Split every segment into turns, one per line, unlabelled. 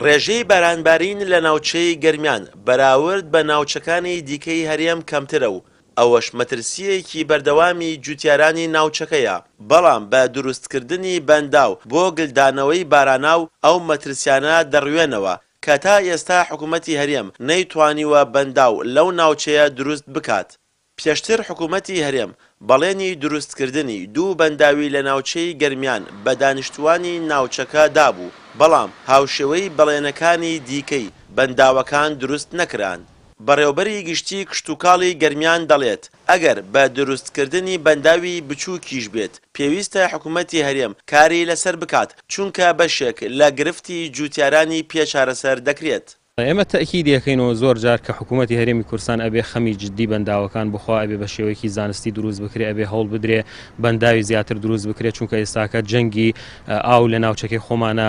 ڕێژەی بارانبارین لە ناوچەی گەرمیان بەراورد بە ناوچەکانی دیکەی هەرێم کەمترە و ئەوەش مەترسییەکی بەردەوامی جوتیارانی ناوچەکەیە، بەڵام بە دروستکردنی بەنداو بۆ گلدانەوەی باراناو ئەو مەترسیانە دەڕوێنەوە کە تا ئێستا حکومەتی هەرێم نەیتوانیوە بەنداو لەو ناوچەیە دروست بکات. پێشتر حکومەتی هەرێم بەڵێنی دروستکردنی دوو بەنداوی لە ناوچەی گەرمیان بە دانیشتووانی ناوچەکە دابوو، بەڵام هاوشێوەی بەڵێنەکانی دیکەی بەنداوەکان دروست نەکران. بەڕێوبەری گشتی کشتوکاڵی گەرمیان دەڵێت، ئەگەر بە دروستکردنی بەنداوی بچووکیش بێت، پێویستە حکومەتی هەرێم کاری لەسەر بکات، چونکە بەشێک لە گرفتی جووتیارانی پێ چارەسەر دەکرێت.
ئێمە تەئکیدی ئەکەینەوە زۆر جار کە حکوومەتی هەرێمی کوردستان ئەبێ خەمی جددی بەنداوەکان بخوا، ئەبێ بە شێوەیەکی زانستی دروست بکرێ، ئەبێ هەوڵ بدرێ بەنداوی زیاتر دروست بکرێ، چونکە ئێستاکە جەنگی ئاو لە ناوچەکەی خۆمانە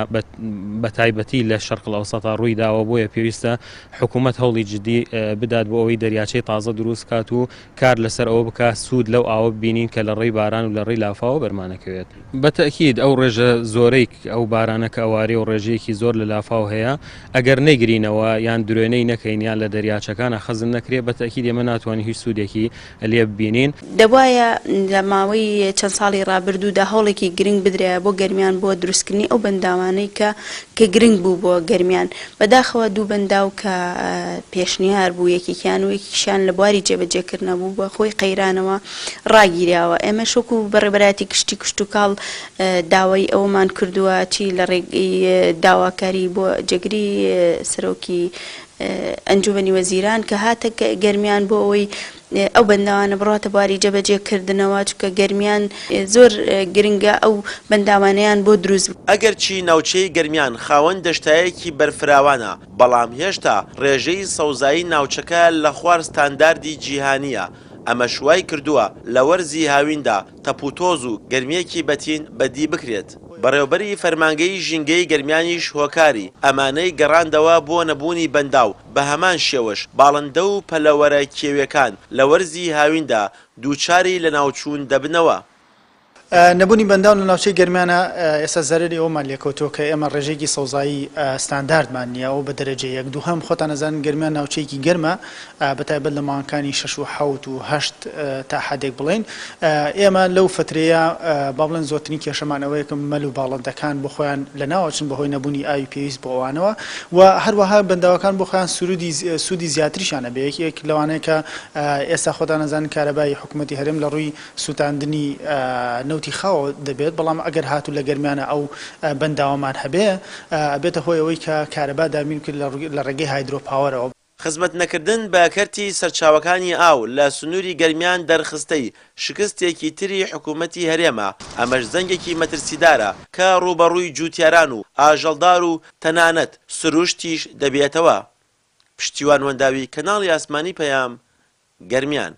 بە تایبەتی لە شەرق الاوسطا ڕووی داوە، بۆیە پێویستە حکوومەت هەوڵی جددی بدات بۆ ئەوەی دەریاچەی تازە دروست بکات و کار لەسەر ئەوە بکات سوود لەو ئاوە ببینین کە لە ڕێی باران و لە ڕێی لافاوە بەرمانەکەوێت. بە تەئکید ئەو ڕێژە زۆرەی ئەو بارانە کە ئەوارێ و ڕێژەیەکی زۆر لە لافاو هەیە ئەگەر نەیگرینەوە یان درۆێنەی نەکەین یان لە دەریاچەکانا خەزن نەکرێ بە تەئکید ئێمە ناتوانین هیچ سوودێکی لێ ببینین.
دەبوایە لە ماوەی چەند ساڵی ڕابردوودا هەوڵێکی گرنگ بدرایە بۆ گەرمیان بۆ دروستکردنی ئەو بەنداوانەی کە کە گرنگ بوو بۆ گەرمیان. بەداخەوە دوو بەنداو کە پێشنیار بوو یەکێکیان و یەکێکیشیان لە بواری جێبەجێکردنە بوو بە هۆی قەیرانەوە ڕاگیراوە. ئێمەش وەکو بەڕێوەبەرایەتی گشتی کشتوکاڵ داوای ئەوەمان کردووە چی لە ڕێگەی داواکاری بۆ جێگری سەرۆکی ئەنجومەنی وەزیران کە هاتە گەرمیان بۆ ئەوەی ئەو بەنداوانە بڕواتە بواری جێبەجێ کردنەوە چونکە گەرمیان زۆر گرنگە ئەو بەنداوانەیان بۆ دروست.
ئەگەرچی ناوچەی گەرمیان خاوەن دەشتایەکی بەرفراوانە، بەڵام هێشتا ڕێژەی سەوزایی ناوچەکە لە خوار ستانداردی جیهانییە، ئەمەش وای کردووە لە وەرزی هاویندا تەپوتۆز و گەرمییەکی بەتین بەدی بکرێت. بەڕێوبەری فەرمانگەی ژینگەی گەرمیانیش هۆکاری ئەمانەی گەڕاندەوە بۆ نەبوونی بەنداو، بەهەمان شێوەش باڵندە و پەلەوەرە کێویەکان لە وەرزی هاویندا دووچاری لەناوچوون دەبنەوە.
نەبوونی بەنداو لە ناوچەی گەرمیانە ئێستا زەرەری ئەوەمان لێکەوتووە کە ئێمە ڕێژەیەکی سەوزایی ستانداردمان نییە ئەوە بە دەرەجە یەک، دووهەم خۆتان ئەزانن گەرمیان ناوچەیەکی گەرمە بە تایبەت لە مانگەکانی شەش و حەوت و هەشت تا حەدێک بڵێین ئێمە لەو فەترەیە با بڵێن زۆرترین کێشەمان ئەوەیە کە مەل و باڵندەکان بۆ خۆیان لەناو ئەچن بەهۆی نەبوونی ئاوی پێویست بۆ ئەوانەوە و هەروەها بەنداوەکان بۆ خۆیان سرودی سوودی زیاتریشیان ئەبێ یەکێک لەوانەیە کە ئێستا خۆتان ئەزانن کارەبای حکوومەتی هەرێم لە ڕووی سووتاندنی نەوتی خاوەوە دەبێت، بەڵام ئەگەر هاتوو لە گەرمیانە ئەو بەنداوەمان هەبێ ئەبێتە هۆی ئەوەی کە کارەبا دابین بکرێت لە ڕێگەی هایدرۆ پاوەرەوە.
خزمەت نەکردن بە کەرتی سەرچاوەکانی ئاو لە سنووری گەرمیان دەرخستەی شکستێکی تری حکوومەتی هەرێمە، ئەمەش زەنگێکی مەترسیدارە کە ڕووبەڕووی جووتیاران و ئاژەڵدار و تەنانەت سروشتیش دەبێتەوە. پشتیوان وەنداوی، کەناڵی ئاسمانی پەیام، گەرمیان.